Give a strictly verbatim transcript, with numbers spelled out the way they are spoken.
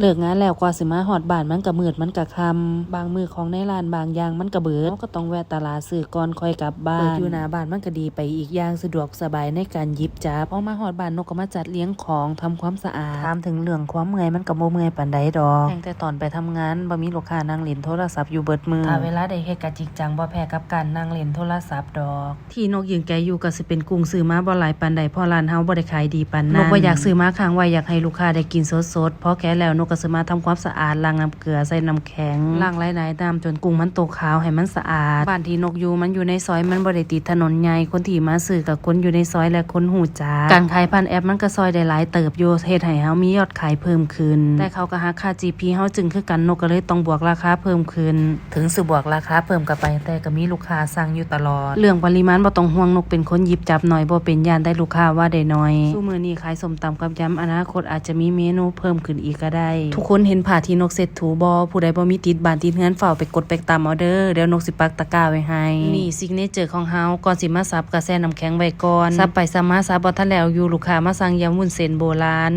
เลิกงานแล้วกว่าสิมาฮอดบ้านมันก็มืดมันก็ค่ำ บางมื้อของในร้านบางอย่างมันก็เบิด เราก็ต้องแวะตลาดซื้อก่อนค่อยกลับบ้าน เปิดอยู่หน้าบ้านมันก็ดีไปอีกอย่าง สะดวกสบายในการหยิบจับ พอมาฮอดบ้านนกก็มาจัดเรียงของ ทำความสะอาด ถามถึงเรื่องความเมื่อยมันก็บ่เมื่อยปานใดดอก แฮงแต่ตอนไปทำงานบ่มีลูกค้านั่งเล่นโทรศัพท์อยู่เบิดมื้อ ถ้าเวลาได้เฮ็ดก็จริงจังบ่แพ้กับการนั่งเล่นโทรศัพท์ดอก ที่นกยืนแกะอยู่ก็สิเป็นกุ้ง ซื้อมาบ่หลายปานใด เพราะร้านเฮาบ่ได้ขายดีปานนั้น นกบ่อยากซื้อมาค้างไว้ อยากให้ลูกค้าได้กินสดๆ พอแกะแล้วนกก็สิมาทำความสะอาด ล้างน้ำเกลือ ใส่น้ำแข็ง ล้างหลายๆน้ำจนกุ้งมันโตขาว ให้มันสะอาด บ้านที่นกอยู่มันอยู่ในซอย มันบ่ได้ติดถนนใหญ่ คนที่มาซื้อก็คนอยู่ในซอยและคนฮู้จัก การขายผ่านแอปมันก็ซอยได้หลายเติบอยู่ เฮ็ดให้เฮามียอดขายเพิ่มขึ้น แต่เขาก็หักค่าจีพีเฮาจึ้งคือกัน นกก็เลยต้องบวกราคาเพิ่มขึ้น ถึงสิบวกราคาเพิ่มก็ไป แต่ก็มีลูกค้าสั่งอยู่ตลอด เรื่องปริมาณบ่ต้องห่วง นกเป็นคนหยิบจับน้อย บ่เป็น ย้านแต่ลูกค้าว่าได้น้อย ซุมื้อนี้ขายส้มตำกับยำ อนาคตอาจจะมีเมนูเพิ่มขึ้นอีกก็ได้ ทุกคนเห็นผ้าที่นกเช็ดถูบ่ ผู้ใดบ่มีติดบ้านติดเฮือน ฟ้าวไปกดไปตามเอาเด้อ เดี๋ยวนกสิปักตะกร้าไว้ให้ นี่ซิกเนเจอร์ของเฮา ก่อนสิมาสับก็แช่น้ำแข็งไว้ก่อน สับไปสับมาสับบ่ทันแล้วอยู่ ลูกค้ามาสั่งยำวุ้นเส้นโบราณ